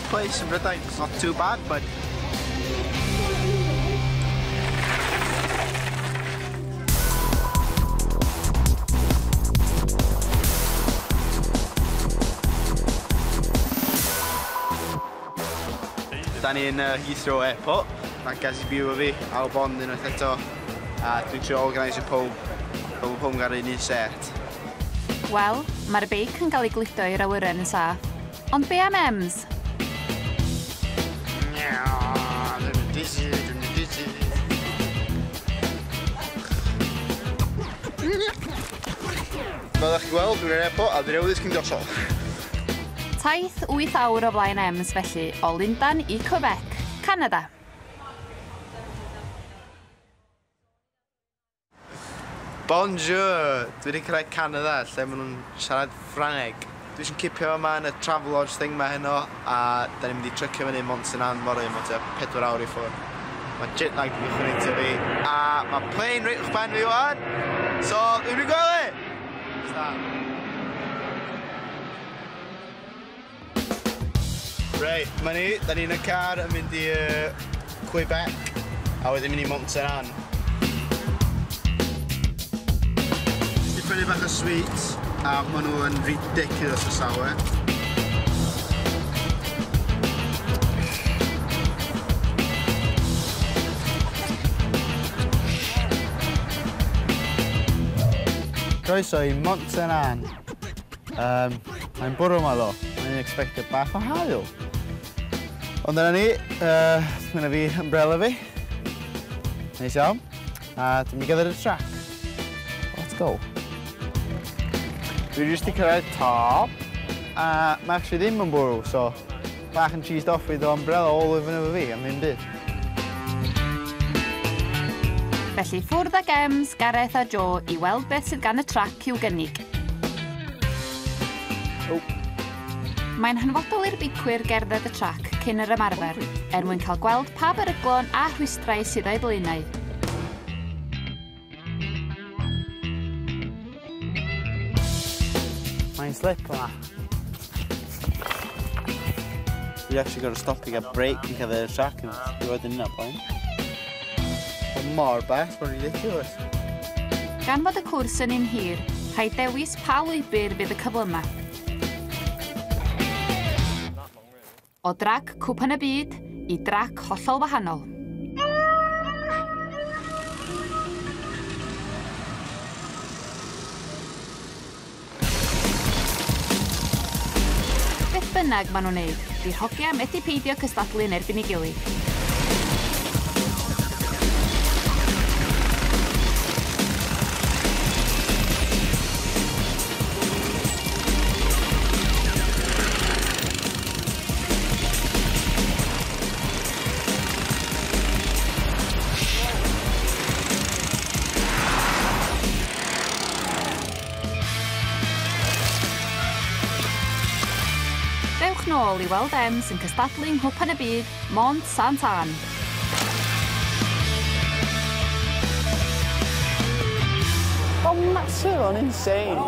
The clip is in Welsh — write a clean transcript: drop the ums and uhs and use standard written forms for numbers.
4th place in Brydain. It's not too bad, but... Da ni yn Heathrow Airport. Mae Gaz i byw efo fi, Al Bond unwaith eto. A dwi'n trio organise pawb, fel bod pawb yn gael un set. Wel, mae'r beic yn cael ei gludo i'r awyren yn saff. Ond be am Ems? Dwi'n dizzy, dwi'n dizzy. Fel ydych chi'n gweld, dwi'n yr airport a dwi'n awyddus cyn gosod. Taith 8 awr o flaen Ems felly, o Lundain i Quebec, Canada. Bonjour! Dwi wedi cyrraedd Canada, lle maen nhw'n siarad Ffrangeg. Dwi eisiau cipio yma yn y Travelodge thing ma heno, a da ni'n mynd i trycio fyny Mont Saint Anne fory, mae tua 4 awr i ffwrdd. Mae jet lag wedi chwynnu ti fi, a mae plane reit uwch ben fi wan, so dwi'n mynd gwely! Reit, ma ni, da ni'n y car yn mynd i Quebec, a wedyn mynd i Mont Saint Anne. Di prynu bach o sweets, a maen nhw yn ridiculous o sour. Croeso i Mont Saint Anne. Mae'n bwrw yma ddo. Mae'n expectio bach o haul. Ond dyna ni, mae yna fi umbrella fi. Neis iawn. A dwi'n mynd i gerdded y track. Let's go. Dwi jyst 'di cyrraedd top, a mae actually ddim yn bwrw, so bach yn cheesed off with the umbrella all over efo fi, am ddim byd. Felly ffwrdd ag Ems, Gareth a Joe i weld beth sydd gan y trac i'w gynnig. Oh. Mae'n hanfodol i'r beicwyr gerdded y trac cyn yr ymarfer, er mwyn cael gweld pa beryglon a rhwystrau sydd o'i blaenau. Mae'n slip yma. You actually got to stop i gael break yn cerdded y trac, yn dwi wedi yna blaen. Mae'n mor bell, mae'n ridiculous. Gan fod y cwrs yn un hir, rhaid dewis pa lwybr fydd y cyflyma. O drac Cwpan y Byd i drac hollol wahanol. Beth bynnag maen nhw'n neud, di'r hogia methu peidio cystadlu yn erbyn ei gilydd. Dewch nôl i weld Ems yn cystadlu yng Nghwpan y Byd, Mont Saint Anne. Oh, massive, o'n insane.